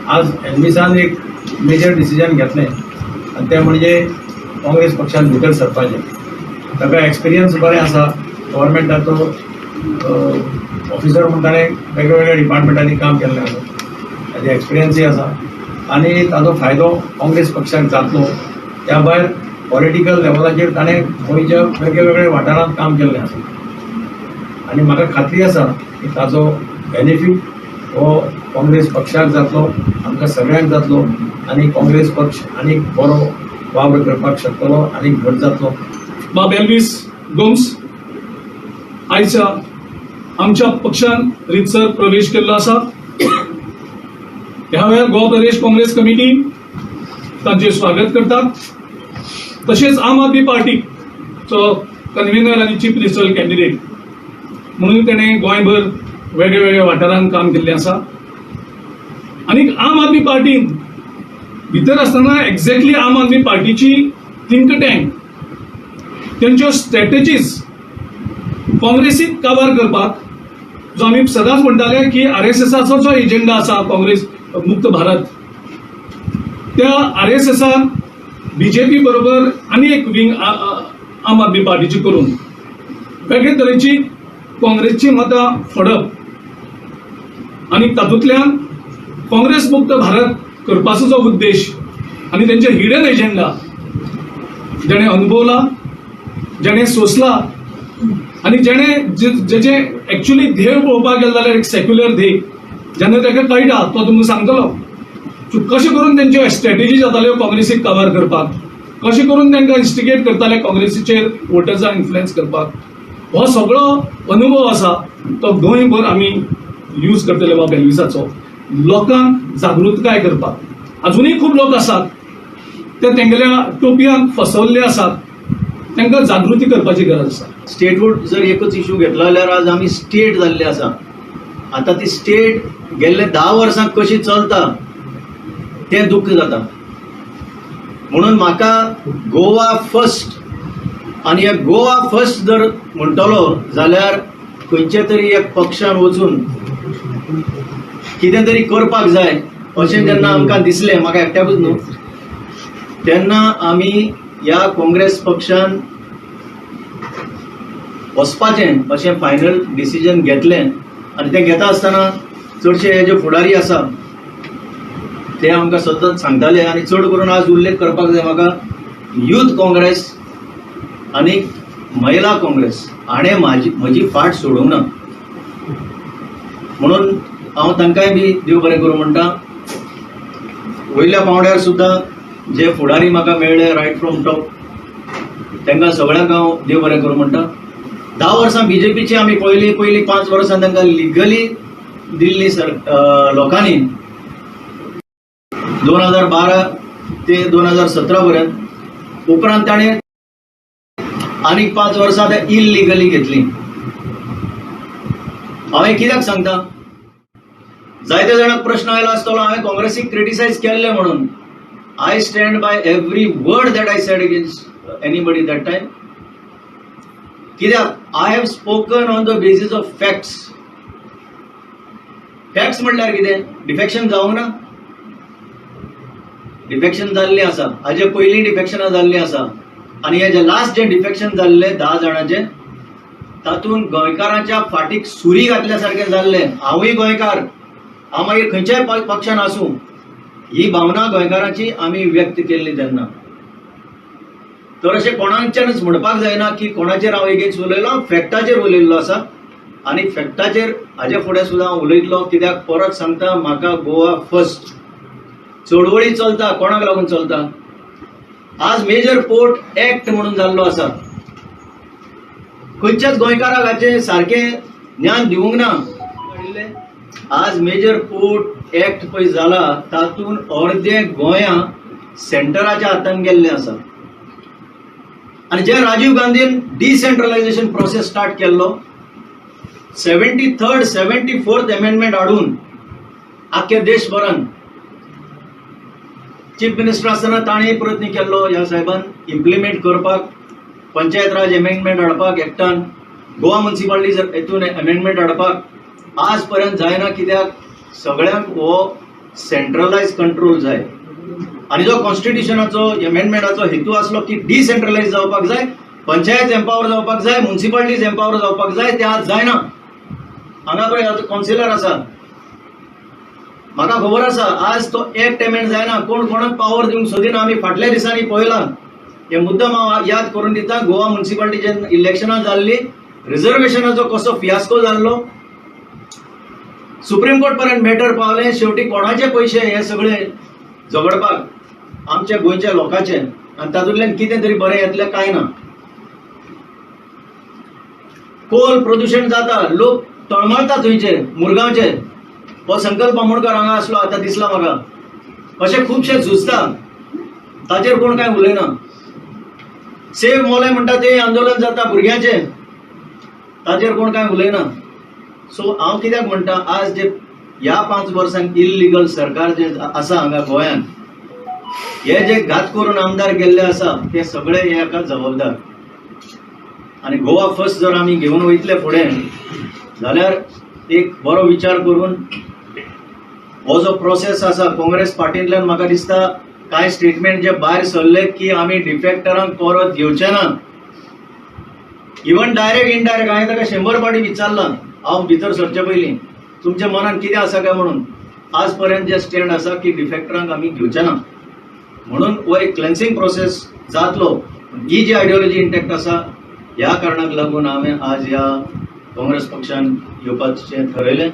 आज एल्विसान एक major decision घेतलें आनी तें म्हणजे काँग्रेस पक्षान भितर सरपाचें. ताका एक्सपिरियन्स बरें आसा, गव्हर्मेंटाचो ऑफिसर म्हूण ताणें वेगळ्या डिपार्टमेंटांनी काम केल्लें आसा, ताजे एक्सपिरियन्सूय आसा आनी ताजो फायदो काँग्रेस पक्षाक जातलो. त्या भायर पॉलिटिकल लेवलाचेर ताणें गोंयच्या वेगळे वाठारांत काम केल्लें आसा आनी म्हाका खात्री आसा की ताजो बेनिफीट हो काँग्रेस पक्षाक जातलो, आमकां सगळ्यांक जातलो आनी काँग्रेस पक्ष आनीक बरो वावर करपाक शकतलो आनी घट जातलो. बाब एल्वीस गोम्स आयच्या आमच्या पक्षान रितसर प्रवेश केल्लो आसा. ह्या वेळार गोवा प्रदेश काँग्रेस कमिटी तांचे स्वागत करतात. तशेंच आम आदमी पार्टीचो कन्व्हिनर आनी चीफ मिनिस्टर कॅन्डिडेट म्हणून तेणें गोंयभर वेगळ्या वेगळ्या वाठारांत काम केल्लें आसा. आनी आम आदमी पार्टीन भितर आसतना एक्झॅक्टली आम आदमी पार्टीची थिंक टँक तेंच्यो स्ट्रॅटजीज काँग्रेसीक काबार करपाक, जो आमी सदांच म्हणटाले की आरएसएसाचो जो एजेंडा आसा काँग्रेस मुक्त भारत, त्या आरएसएसान बीजेपी बरोबर आनी एक विंग आम आदमी पार्टीची करून वेगळे तरेची काँग्रेसची मतां फोडप आनी तातूंतल्यान काँग्रेस मुक्त भारत करपाचो जो उद्देश आनी तेंचे हिडन एजेंडा जेणे अनुभवला, जेणे सोंसला आनी जेणे जेचे एक्चुअली ध्येय पळोवपाक गेले जाल्यार एक सेक्युलर ध्येय जेन्ना ताका कळटा तो तुमकां सांगतलो कशें करून तेंच्यो स्ट्रॅटेजी जाताल्यो काँग्रेसीक कवर करपाक, कशें करून तांकां इन्स्टिगेट करताले काँग्रेसीचेर वोटर्सांक इन्फ्लुएन्स करपाक. हो सगळो अनुभव आसा तो गोंयभर आमी यूज करतले बाबा एल्विसाचो लोकांक जागृतकाय करपाक. अजुनूय खूब लोक आसात ते तेंगेल्या टोपयांक फसवल्ले आसात, तांकां जागृती करपाची गरज आसा. स्टेटहूड जर एकच इशू घेतलो जाल्यार आज आमी स्टेट जाल्ले आसा. आतां ती स्टेट गेल्ले 10 वर्सां कशी चलता तें दुख्ख जाता. म्हणून म्हाका गोवा फर्स्ट आनी हे गोवा फर्स्ट जर म्हणटलो जाल्यार खंयच्या तरी एक पक्षान वचून कितें तरी करपाक जाय अशें जेन्ना आमकां दिसलें, म्हाका एकट्याकूच न्हू, तेन्ना आमी ह्या काँग्रेस पक्षान वचपाचें अशें फायनल डिसिजन घेतलें. आनी तें घेता आसतना चडशे हे जे फुडारी आसा ते आमकां सतत सांगताले आनी चड करून आज उल्लेख करपाक जाय म्हाका यूथ काँग्रेस आनी महिला काँग्रेस हाणें म्हजी फाट सोडूंक ना, म्हणून हांव तांकांय बी देव बरें करूं म्हणटा. वयल्या पांवड्यार सुद्दां जे फुडारी म्हाका मेळ्ळे रायट फ्रॉम टॉप तांकां सगळ्यांक हांव देव बरें करूं म्हणटा. 10 वर्सां बीजेपीची आमी पळयली, पयलीं 5 वर्सां तांकां लिगली दिल्ली सर लोकांनी 2012 ते 2017 पर्यंत, उपरांत ताणें आनीक 5 वर्सां ते इलिगली घेतली. हांवें कित्याक सांगता, जायते जाणांक प्रश्न आयलो आसतलो हांवें काँग्रेसीक क्रिटिसायज केल्लें म्हणून. I stand by every word that I said against anybody that time. कित्याक I have spoken on the basis of facts. Facts म्हणल्यार कितें, डिफेक्शन जावंक ना, डिफेक्शन जाल्लें आसा, हाजे पयलीं डिफेक्शनां जाल्लीं आसा. आनी हे जे लास्ट जे डिफेक्शन जाल्लें 10 जाणांचें, तातूंत गोंयकारांच्या फाटीक सुरी घातल्या सारकें जाल्लें. हांवूय गोंयकार, हांव मागीर खंयच्याय पक्षान आसूं, ही भावना गोंयकारांची आमी व्यक्त केल्ली तेन्ना. तर अशें कोणाच्यानच म्हणपाक जायना की कोणाचेर हांव एगेन्स्ट उलयलो, हांव फॅक्टाचेर उलयल्लो आसा आनी फॅक्टाचेर हाजे फुडें सुद्दां हांव उलयतलो. कित्याक परत सांगता, म्हाका गोवा फर्स्ट चळवळी चलता, कोणाक लागून चलता? आज मेजर पोर्ट एक्ट म्हणून जाल्लो आसा, खंयच्याच गोंयकाराक हाचें सारकें ज्ञान दिवंक ना. आज मेजर पोर्ट एक्ट पळय जाला तातूंत अर्दे गोंया सेंटराच्या हातान गेल्लें आसा. आनी जे राजीव गांधीन डिसेंट्रलायझेशन प्रोसेस स्टार्ट केल्लो 73rd 74th amendment हाडून आख्ख्या देशभरान चीफ मिनिस्टर आसतना ताणें प्रयत्न केल्लो ह्या साहेबान इम्प्लिमेंट करपाक, पंचायत राज अमेंडमेंट हाडपाक, एक्टान गोवा मुन्सिपालिटीज हेतून अमेंडमेंट हाडपाक आज पर्यंत जायना. कित्याक सगळ्यांक हो सेंट्रलायज कंट्रोल जाय. आनी जो कॉन्स्टिट्युशनाचो एमेंडमेंटाचो हेतू आसलो की डिसेंट्रलायज जावपाक जाय, पंचायत एम्पावर जावपाक जाय, मुन्सिपालिटीज एम्पावर जावपाक जाय, ते आज जायना. हांगा पळय आतां कावन्सिलर आसा, म्हाका खबर आसा, आज तो एक्ट एमेंड जायना, कोण कोणाक पावर दिवंक सोदिना. आमी फाटल्या दिसांनी पळयलां, हे मुद्दम हांव याद करून दिता, गोवा मुन्सिपालिटीचे इलेक्शनां जाल्ली, रिजर्वेशनाचो कसो फियास्को जाल्लो, सुप्रीम कोर्ट पर्यंत मॅटर पावले. शेवटी कोणाचे पयशे हे सगळे झगडपाक? आमच्या गोंयच्या लोकांचे. आनी तातूंतल्यान कितें तरी बरें येतलें? कांय ना. कोल प्रदुशण जाता, लोक तळमळटा थंयचे मुरगांवचे. हो संकल्प आमोणकर हांगा आसलो, आतां दिसला म्हाका. अशे खुबशे झुजता, ताचेर कोण कांय उलयना. सेव मोलें म्हणटा ते आंदोलन जाता भुरग्यांचें, ताचेर कोण कांय उलयना. सो हांव कित्याक म्हणटा, आज जे ह्या 5 वर्सांक इल्लिगल सरकार जे आसा हांगा गोंयांत, हे जे घात करून आमदार गेल्ले आसा ते सगळे हे हाका जबाबदार. आनी गोवा फर्स्ट जर आमी घेवन वयतले फुडें जाल्यार एक बरो विचार करून हो जो प्रोसेस आसा काँग्रेस पार्टींतल्यान, म्हाका दिसता कांय स्टेटमेंट जे भायर सरले की आमी डिफेक्टरांक परत घेवचे ना, इवन डायरेक्ट इनडायरेक्ट. हांवें ताका 100 फावटी विचारलां हांव भितर सरचे पयलीं, तुमच्या मनान कितें आसा काय म्हणून. आज पर्यंत जे स्टँड आसा की डिफेक्टरांक आमी घेवचे ना म्हणून, हो एक क्लेन्सिंग प्रोसेस जातलो. ही जी आयडियोलॉजी इंटॅक्ट आसा, ह्या कारणाक लागून हांवें आज ह्या काँग्रेस पक्षान येवपाचें ठरयलें.